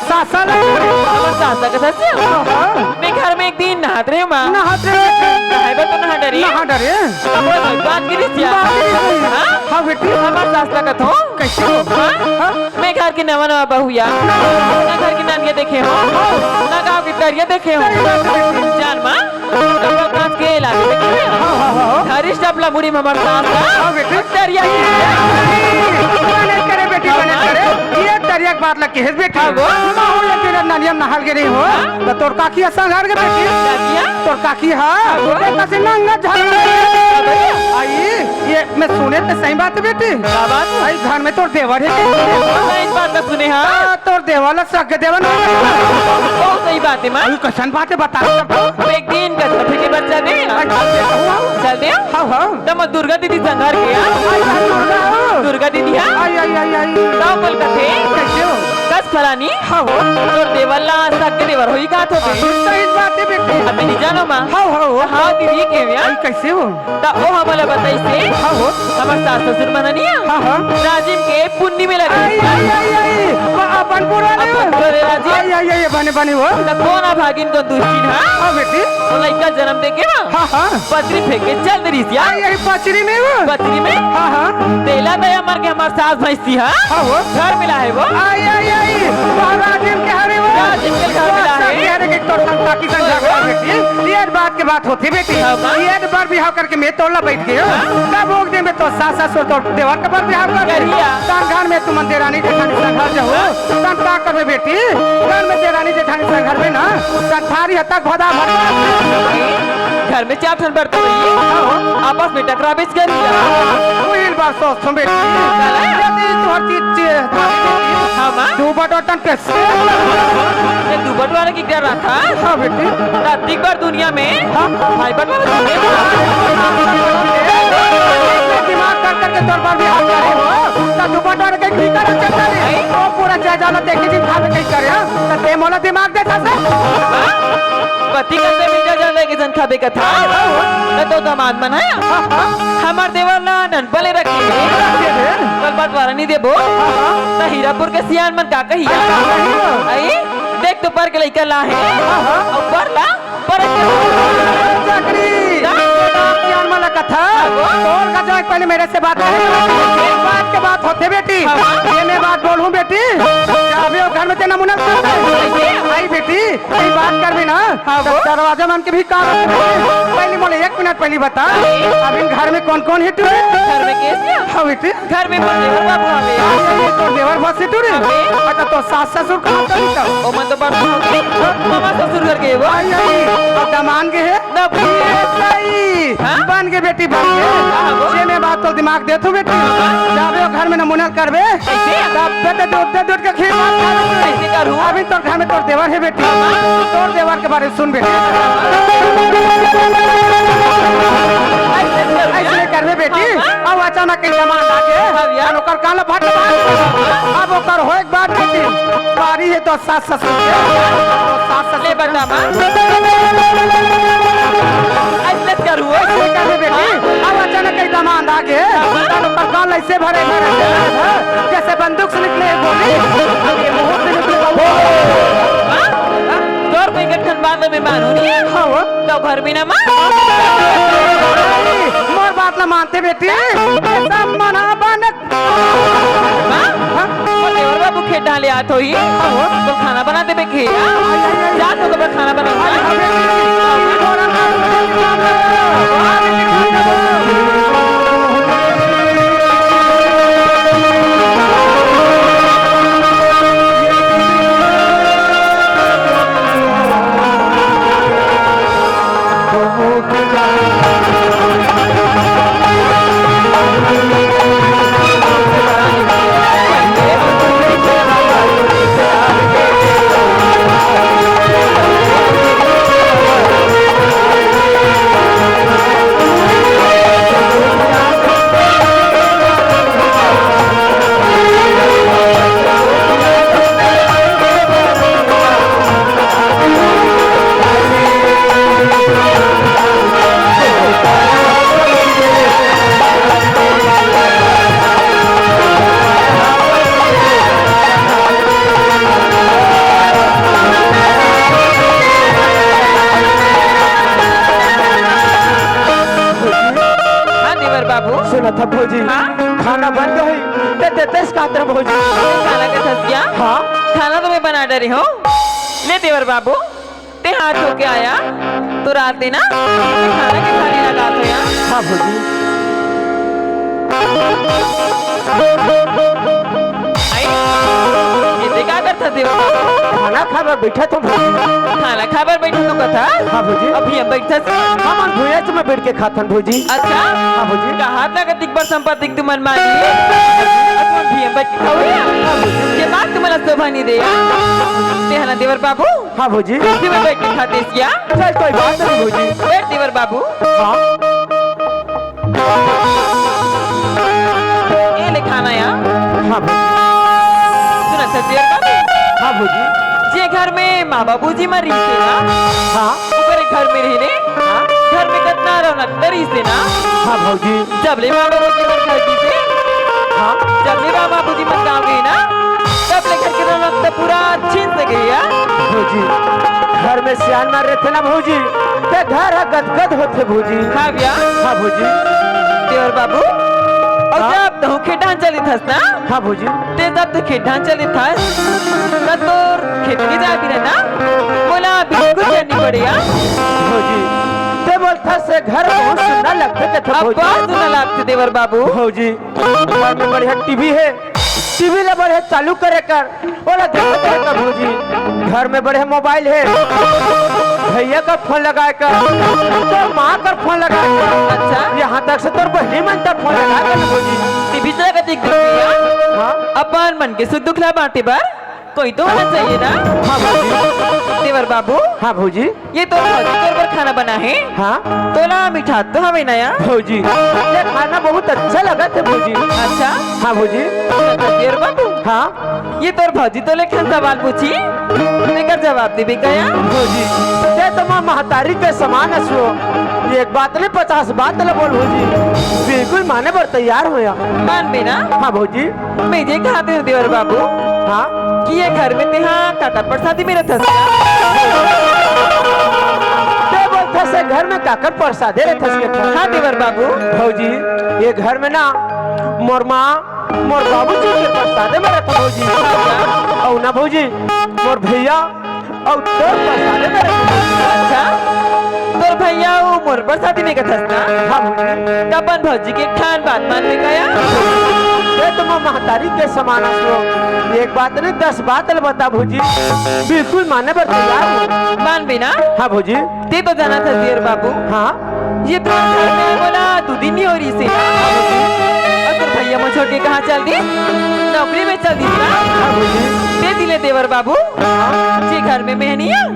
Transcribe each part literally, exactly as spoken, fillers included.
सासा ला। हमर सास ला कथस? हाँ, हाँ। मैं घर में एक दिन नहात रहे माँ। नहात रहे? नहाए बर तो नहा डरे। नहा डरे? अब वो बात गिरिस या? बात गिरिस। हाँ? हाँ बेटी। हमर सास ला कथों। कइसे हो? हाँ? हाँ? मैं घर के नवा नवा बहू या। ना घर के नदिया देखे हों, ना गाँव के तरिया देखे हों। जान माँ, कपड़ा कांच के लागे देखे। हाँ, हाँ, हाँ, हाँ। हरीश टपला मुड़ी में हमर सास ला। हाँ बेटी। तरिया की। मना करे बेटी, मना करे। ये तरिया के बात लग के है बेटी। हाँ, वो। माहौल लग के नदिया में नहाल के रही हो। हाँ? तो तोर काकी संघार के बेटी। काकिया? तोर काकी, हाँ। हाँ, वो। देखा से नंगा झाड़। हाँ, भैया। आई, ये मैं सुने तो सही बात है बेटी। का बात? आई घर में तोर देवर है। सही बात तो सुने, हाँ। हाँ, तोर देवर ला सग देवर ना। बहुत सही बात है माँ। अभी कसन बात है बता। एक दिन का छठे के बच्चा दे। अच्छा, चल दे। हाँ, हाँ। त मैं दुर्गा दीदी संघार के, हाँ। आई, आई, दुर्गा हो। दुर्गा दीदी, हाँ। आई, आई, आई, आई। का बोल कथे? कइसे हो? कस फलानी। हाँ हो। तोर देवर ला सग देवर होई का तो। सही बात है बेटी। अभी नहीं जानो माँ। हाँ, हाँ, हो। हाँ दीदी के, हाँ। आई, कइसे हो? त ओ हमला बताइसे। हाँ हो। हमर सास ससुर मन निया। हाँ, हाँ। राजिम के पुन्नी में लगे। आई, आई, आई, आई। ब-, अपन पूरा ले। अपन पूरा ले राजिम। आई, आई, आई, बने, बने हो। त कोन भागिन को दुष्टिन, हाँ? हाँ, बेटी। ओ लइका जन्म दे के ना। हाँ, हाँ। पचरी फेंक के चल दे रिसिया। आई, आई, पचरी में हो। पचरी में? हाँ, हाँ। तेला दया मर के हमर सास भैंसी, हाँ? हाँ, हो। घर मिला है वो। आई, आई, आई। राजिम के हरे वो। राजिम के घर मिला है। कह रहे कि तोर संग काकी संग झगड़ा बेटी। ये बात के बात होती बेटी। हाँ, माँ। ये बार बिहाव करके मैं तोला बैठ गयो। हाँ? तब वो दिन में तो सास ससुर तो देवर के बर बिहाव कर दे। करिया। तन घर में तुमन देरानी जेठानी संग घर जाओ। हाँ? तन का करबे बेटी? घर में देरानी जेठानी संग घर में ना, तन थारी हत्ता घोदा भर। घर में चार ठन बर्तन रही। हाँ। आपस में टकराबेच करिया। वही बात सोच तुम बेटी। काला? यदि तोहर चीज, चीज, हाँ, माँ। दू बटोर तन कैसे? ये दू बटोर वाला की क्या रहा था? हाँ बेटी। रात एक बार दुनिया में हाँ। भाई बटवा में घूमे। दिमाग कर करके तोर पर भी हाथ करे हो। तो दुपट्टा के की कर चलता रे। वो पूरा जायदाद देखे जिन खावे कहीं करे। तो ते मोला दिमाग दे था से। पति का से भी जायदाद देखे जन खावे का था। तो तो दामाद मन है। हमार देवर ना नन पले रखे। कल बात वाला नहीं देबो। तो हीरापुर के सियान मन का कही। आई देख तो पर के लइका ला है। ऊपर ला। पर चकरी। का? जान वाला कथा। हाँ, वो? तोर का जो एक पहले मेरे से बात है। बात के बात होते बेटी। हाँ, हाँ। ये मैं बात बोलूं बेटी। अभी वो घर में तेना मुना करता है। कैसे? आई बेटी, ये बात कर भी ना। हाँ, तो वो? दरवाजा मन के भी काम है। पहले बोले, एक मिनट पहले बता। अभी घर में कौन कौन है तू? घर में कैसे? हाँ बेटी। घर में मोर देवर बाबू हवे। अरे, तो देवर बस टूरे। हवे। अच्छा, तो सास ससुर कहाँ चली तो? ओ मन तो बड़ हो गए। मामा ससुर घर गए वो। आई, आई, अब दमान के है? ना भूल। ए, सही। हाँ? बन के बेटी बन के। हाँ, वो। ये मैं बात तो दिमाग दे तू बेटी। हाँ। जाबे वो घर में नमूना करबे। कैसे? तब पे तो दूध दे दूध के खीर बात खा लेते। कैसे करूँ? अभी तो घर में तोर देवर है बेटी। हाँ। तोर देवर के बारे में सुन बेटी। ऐसे करबे बेटी। हाँ, हाँ। अब अचानक के जमान आगे। हाँ, भैया। अन ओकर कान ला फट। अब ओकर होए के बाद बेटी, बारी है तो सास ससुर के। तो सास ससुर ले बता माँ। ऐसे करूँ। ऐसे करबे बेटी। हाँ। अब अचानक के जमान आगे। हाँ, हाँ। अन ओकर कान ला ऐसे भरे, भरे, ऐसे भरे, भरे। जैसे बंदूक से निकले गोली। अब ये मुंह से निकले गोली। हाँ? हाँ? तोर पे एक ठन बात में मानू नहीं है। हाँ, वो। तो घर में ना माँ। मोर बात ला मानते बेटी। सब मना बन। हाँ? हाँ? वो देवर बाबू खेत डाले आत होही। हाँ, वो। तो खाना बना देबे के। जा तो कब खाना बना। कही, ते देतेस का तर भौजी। खाना के थसिया? हाँ। खाना तो मैं बना डरे हूँ। ले देवर बाबू, ते हाथ धो के आया, तो रात में ना, ते खाना के थाली लगा तो यार। हाँ भौजी। आई, ये ते का करत हस देवर बाबू? खाना खाए बर बैठा तो भौजी। खाना खाए बर बैठा तो कथा? हाँ भौजी। अभी हम बैठा से। हमन भुइयां में बैठ के खाथन भौजी। अच्छा? हाँ भौजी। कहा था कि दिख बर संपत्ति तुमन मांगी। अतुमन भी हम बैठ के खाओ या? हाँ भौजी। ये बात तुमन ला शोभा नहीं दे या? ते हला देवर बाबू? हाँ भौजी। कुर्सी में बैठ के खाते सिया। चल, कोई बात नहीं भौजी। बैठ देवर बाबू। हाँ। ये ले खाना या। हाँ भौजी। सुना था देवर बाबू? हाँ भौजी। जे घर में माँ बाबूजी मर रही थे ना, हाँ। ओकरे घर में रहिने, हाँ। घर में कितना रौनक तरी से ना। हाँ भौजी। जब ले माँ बाबूजी मन घर की से, हाँ। जब ले माँ बाबूजी मन गाँव गए ना, तब ले घर के रौनक तो पूरा छीन से गई है। भौजी, घर में सियान मार रहे थे ना भौजी, ते घर ह गदगद होते भौजी। हाँ भैया। हाँ भौजी। देवर बाबू, और हाँ। जब तहूँ खेत डाहन चलित हस ना? हाँ भौजी। ते जब तू खेत डाहन चलित हस, त तोर खेत के जाए बिना ना, मोला बिल्कुल चैन नहीं पड़े या। भौजी, ते बोलत हस घर बहुत सुंदर लगथे कथे अब भौजी। बहुत सुंदर लगथे देवर बाबू। भौजी, घर में बढ़िया टीवी हे, टीवी ला बढ़िया चालू करे कर, ओला देखत रहे कर भौजी। घर में बढ़िया मोबाइल हे, भैया का फोन लगाए कर, तोर माँ का फोन लगाए कर। अच्छा। यहाँ तक से तोर बहिनी मन तक फोन लगाए कर भौजी। टीवी से लगा देख देख भैया। हाँ। अपन मन के सुख दुख ला बांटे बर कोई तो होना चाहिए ना। हाँ भौजी। देवर बाबू। हाँ भौजी। ये तोर भौजी तोर बर खाना बना हे। हाँ। तोला मिठात तो हवे ना या? भौजी, ये खाना बहुत अच्छा लगथे भौजी। अच्छा। हाँ भौजी। अच्छा, देवर बाबू। हाँ। ये तोर भौजी तोले एक ठन सवाल पूछी, तेकर जवाब देबे का या? भौजी, ते तो माँ महतारी के समान हस वो। एक बात नहीं, पचास बात ला बोल भौजी, बिल्कुल माने बर तैयार हों या। मानबे ना? हाँ भौजी। मैं ये कहत हूँ देवर बाबू, हाँ? कि ये घर में तेहा काकर प्रसादी में रहथस का? ते बोलथस ये घर में काकर प्रसादी रहथस के? हाँ देवर बाबू। भौजी, ये घर में ना मोर माँ, मोर बाबूजी के प्रसादी में रहथस भौजी। अउ ना भौजी, मोर भैया अउ तोर प्रसादे में रखे। अच्छा, तोर भैया अउ मोर प्रसादी में कथस ना? हाँ भौजी। त अपन भौजी के एक ठन बात मानबे का या? ये तो माँ महतारी के समान हस वो। एक बात नहीं, दस बात ल बता भौजी, बिल्कुल माने बर तैयार हों। मानबे ना? हाँ भौजी। ते तो जानथस देवर बाबू। हाँ। ये तो घर में मोला दू दिन नहीं हो रही से। अउ तोर भैया मोर छोड़ के कहाँ चल दिस? नौकरी में चल दिस ना? हाँ भौजी। ते दिले देवर बाबू। जे घर में मैं नइ हंव,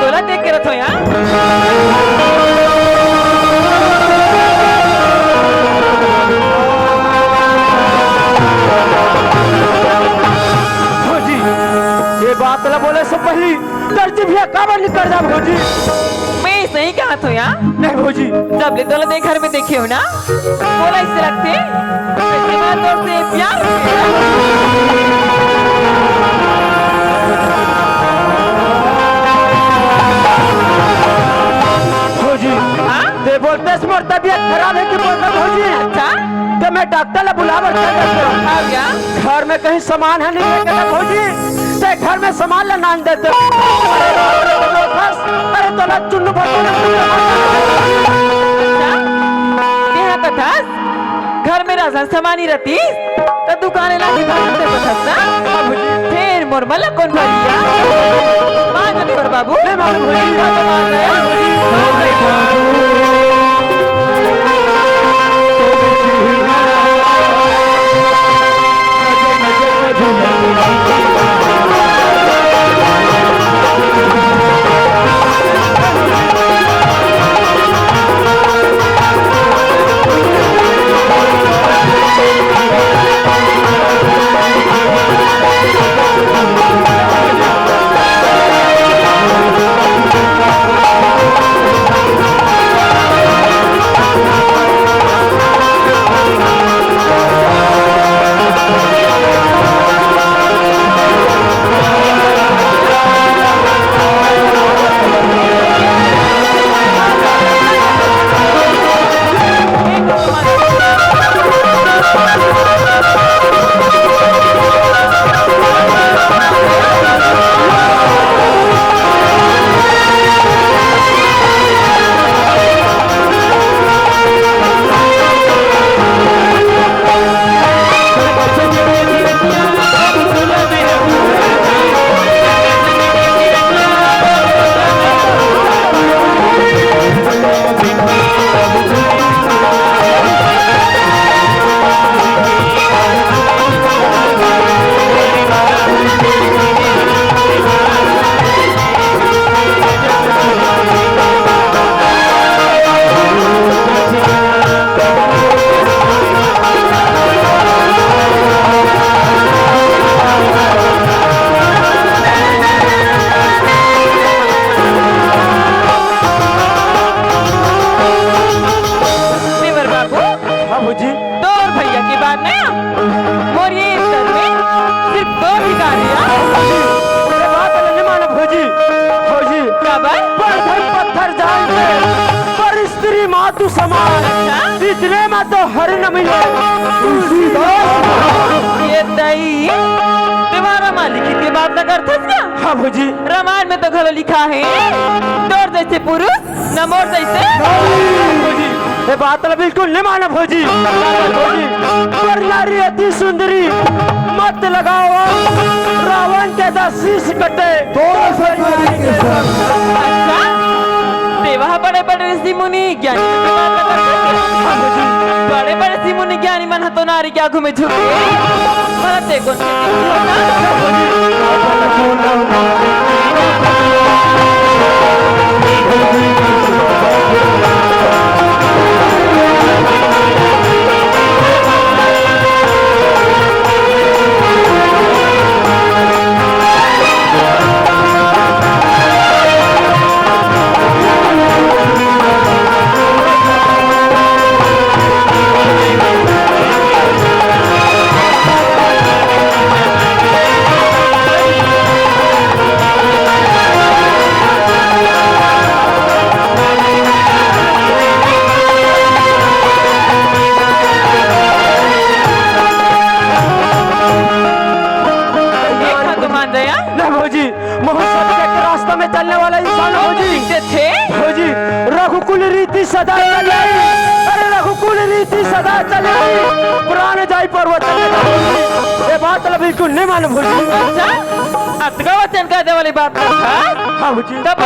तोला देख के रथो यार। भौजी, ये बात ला बोले से पहिली तोर जीभिया काबर निकल जा भौजी? मैं सही कहत हंव यार। नहीं भौजी। जब ले तोला दे घर में देखे हंव ना, तोला अइसे लगथे, जइसे मैं तोर से प्यार करथंव। भौजी, हाँ? ते बोलतेस मोर तबीयत खराब हे कि बोलथंव भौजी? अच्छा। त मैं डॉक्टर ला बुलावत हंव। हाँ भैया। घर में कहीं सामान हे नहीं हे का भौजी? ते घर में सामान ला नान देते। अरे तोला चुन्नू भर अच्छा, तेहा कथस, घर में राशन सामान ही रहतिस, त दुकान ला के भर देते कथस ना? फेर मोर मन ला कोन भरिया? मान जा देवर बाबू। ले बाबू, भैया। देवर बाबू, हाँ भौजी। तोर भैया के बाद ना, मोर ये घर में सिर्फ दो अधिकारी हैं। ये बात ल नहीं मानो भौजी। भौजी, काबर? पर धन पत्थर जान के, पर स्त्री मातु समान। अच्छा? इतने में तो हरि न मिले। तुलसीदास। ये दई, तुम्हारा मालिक की बात न करथस क्या? हाँ भौजी। रामायण में तो घलो लिखा है, तोर जैसे पुरुष न मोर जैसे। भौजी, ये बात ल बिल्कुल नहीं मानो भौजी। भौजी, पर नारी अति सुंदरी, मत लगाओ रावण के दस शीश कटे। दोनों से नारी के संग। अच्छा, तेवा बड़े बड़े ऋषि मुनि ज्ञानी मन के बात ल करथे। हाँ भौजी। बड़े बड़े ऋषि मुनि ज्ञानी मन ह तो नारी के आगू में झुके। भला ते कोन के देखा तो मान दया। ना भौजी, महू सत्य के रास्ता में चलने वाला इंसान हो जी। थे? हो जी, रघुकुल रीति सदा चले आई। अरे रघुकुल रीति सदा चले आई। प्राण जाई पर वचन न जाई। ये बात ल बिल्कुल नहीं मानो भौजी। अच्छा, अतका वचन कह दे वाली बात कर। हाँ भौजी। तब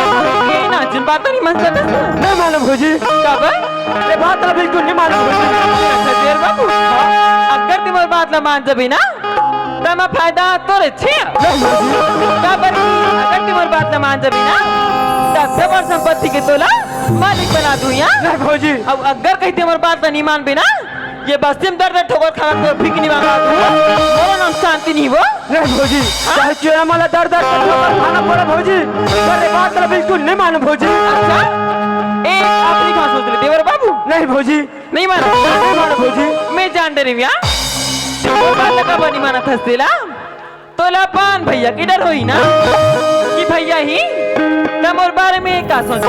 ये ना जिन बात नहीं मान सकता। नहीं मानो भौजी। कब? ये बात ल बिल्कुल नहीं मानो भौजी। अच्छा, देवर बाबू, अगर तुम बात ल मान जबी ना, त मैं फायदा तोरे छे। नहीं भौजी। काबर कि अगर ते मोर बात ल मान जाबे ना, त सब संपत्ति के तोला मालिक बना दूं या। नहीं भौजी। अब अगर कहीं ते मोर बात ल नहीं मानबे ना, ये बस्ती में दर दर ठोकर खाना तो भीख नहीं मांगा तू। मोरो नाम शांति नहीं हो। नहीं भौजी। हाँ? चाहे चोरा मला दर दर ठोकर खाना पड़े भौजी, पर ये बात ल बिल्कुल नहीं मानो भौजी। अच्छा? एक आखिरी बात सोच ले देवर बाबू। नहीं भौजी। नहीं मानत? नहीं मानत भौजी। मैं जान डरे हूँ, हाँ? मोर बात ला काबर नहीं मानत हस तेला? तोला अपन भैया के डर होई ना कि भैया ही त मोर बारे में का सोचथे?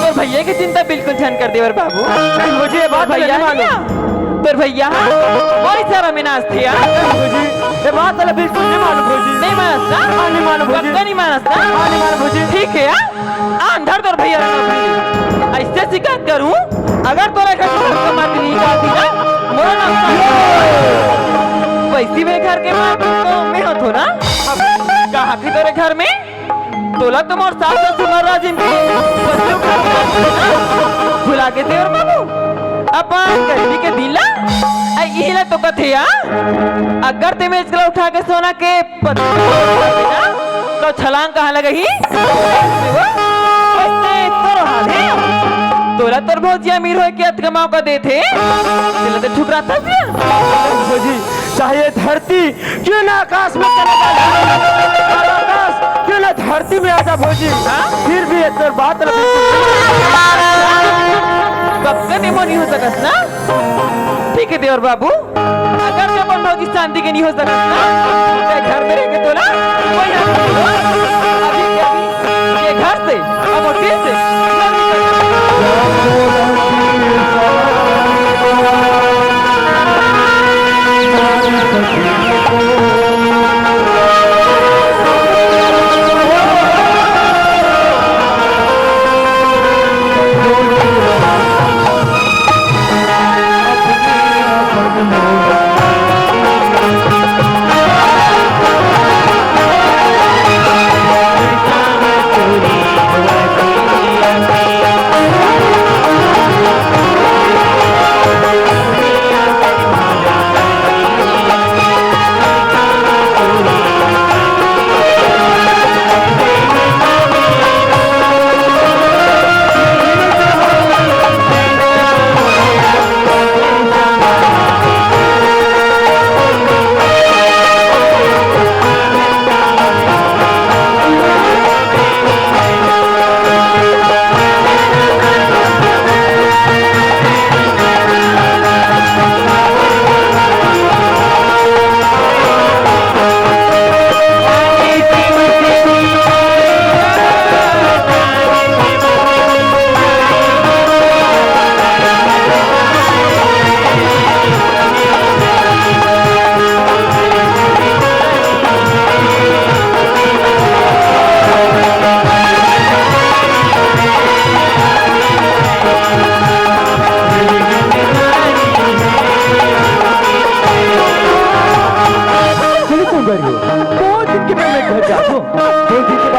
तोर भैया के चिंता बिल्कुल झन कर देवर बाबू। नहीं भौजी, ये बात भैया नहीं मानो। तोर भैया हा मोर इशारा में नाचथे यार। नहीं भौजी, ये बात ला बिल्कुल नहीं मानो भौजी। नहीं मानत ना? हाँ, नहीं मानो भौजी। पक्का नहीं मानत ना? हाँ, नहीं मानो भौजी। ठीक है यार। आंधर तोर भैया रहना भाई। ऐसे शिकायत करूं, अगर तोरे घर के घर के मालकिन निकाल दी ना, मोर नाम का। वैसी मेरे घर के मालकिन तो मैं होतो ना। अब कहा कि तोरे घर में तोला तो मोर सास ससुर महाराज इनके बच्चों का भुला के देवर बाबू अपन गरीबी के दिन ला। आ, इही ला तो कथे यार, अगर ते मेज ला उठा के सोना के पत्थर ना, तो छलांग कहाँ लगही? वैसे तोरो हाल है। तोला तोर भौजी अमीर होय के अतका मौका देथे, तेला तो ठुकराथस ना। भौजी, चाहे ये धरती क्यों ना आकाश में चले जा, और आकाश क्यों ना धरती में आ जा भौजी, हाँ? फिर भी ये तोर बात ना बिल्कुल। पक्का निमो नहीं हो सकत ना? ठीक है देवर बाबू, अगर जब अपन भौजी शांति के नहीं हो सकत ना, तो घर में रह के तोला वही हाल हो। अभी के अभी ये घर से, अब होटल से,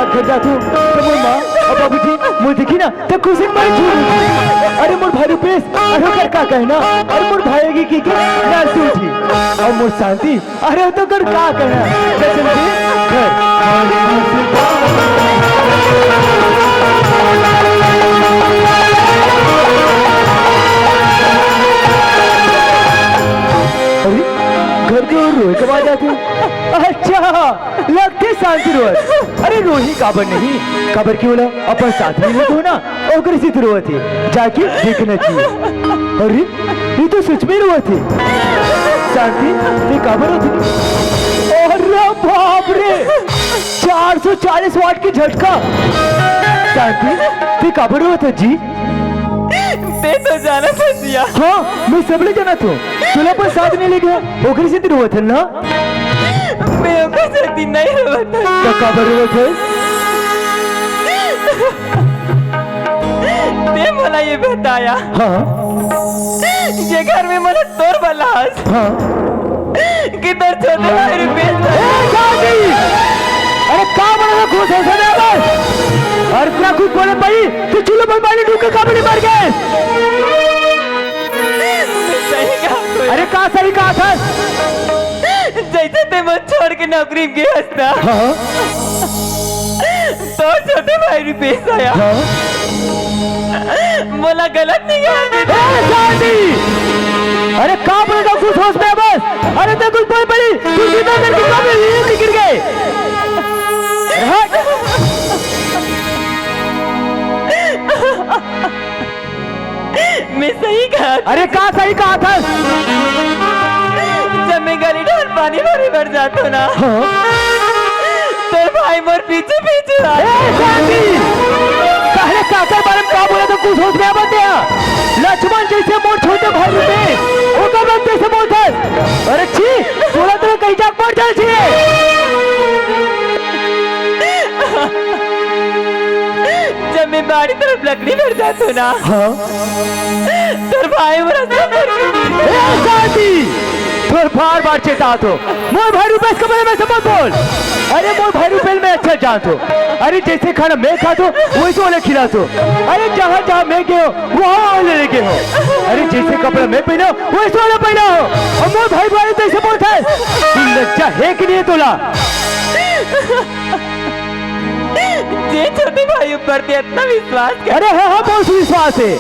घर जाथों, त मोर माँ अउ बाबूजी मोर देखही ना, त खुशी म मर जाही। अरे मोर भाई रूपेश, अरे ओकर का कहना, अरे मोर भाई आगे के, के नाचत होही, अउ मोर शांति, अरे ओ तो ओकर का कहना, कसम से घर। अरे, घर के ओर रोए के आवाज आथे। अच्छा, लगथे शांति रोवत। अरे रोही काबर नहीं, काबर कि ओला अपन साथी मिले तो ना, ओकरे सेती रोवत हे, जाके देखना चाहिए। अरे, ये तो सच में रोवत हे। शांति, ते काबर रोवत हे? अरे बाप रे, चार सौ चालीस वाट के झटका। शांति, ते काबर रोवत हे जी? ते तो जानत हस या। हाँ, मैं सबले जानत हों। तोला अपन साथ नइ ले गे, ओकरे सेती रोवत हस ना? मैं ओकर सेती नइ रोवत हों। त काबर रोवत हस? ते मोला ये बताया। हाँ। ये घर में मोला तोर बर लाय हस। हाँ। कि तोर छोटे भाई रुपेश। ए, शांति! अरे, का बोले तो खुश हो सके बस? अउ इतना कुछ बोले भाई, तैं चूल्हा पर पानी ढूंढ के काबर नइ मर गे? सही कहा तूने। अरे, का सही कहा था? जैसे तैं मोला छोड़ के नौकरी गे हस ना। हाँ। तोर छोटे भाई रुपेश आय। हाँ। मोला गलत निकाल दे। ए, शांति! अरे, का बोले तो खुश होस बे बस? अरे, तैं कुछ बोल पड़ी, तू सीधा करके का बोले, ये निकल गए। अरे, हट। मैं सही कहा। अरे, का सही कहा था? जब मैं गली डहर पानी भरे बर जाथों ना, हाँ। तोर भाई मोर पीछे पीछे आय। ए, शांति! पहले काकर बारे में का बोले तो कुछ होस बे बस? लक्ष्मण जैसे मोर छोटे भाई रुपेश, ओकर बारे में कैसे बोलत हस? अरे छी, तोला तो कहीं जाके मर जाना चाहिए। जब मैं बाड़ी तरफ लकड़ी बर जाथों ना, हाँ। तोर भाई मोर सब ए, शांति! तोर बार-बार चेताथों। मोर भाई रुपेश के बारे में ऐसे मत बोल। अरे, मोर भाई रुपेश मैं अच्छा जानत हों। अरे, जैसे खाना मैं खाथों, वैसे ओला खिलाथों। अरे, जहाँ-जहाँ मैं गे हों, वहाँ ओला ले गे हों। अरे, जैसे कपड़ा मैं पहने हों, वैसे ओला पहनाथों। अउ मोर भाई बारे में ऐसे बोलत हस। तू लज्जा हे कि नहीं हे तोला? जे छोटे भाई ऊपर तैं इतना विश्वास कर। अरे हाँ, हाँ, बहुत विश्वास हे।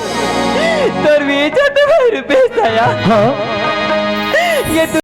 तोर भी छोटे भाई रुपेश आय। हाँ। ये तू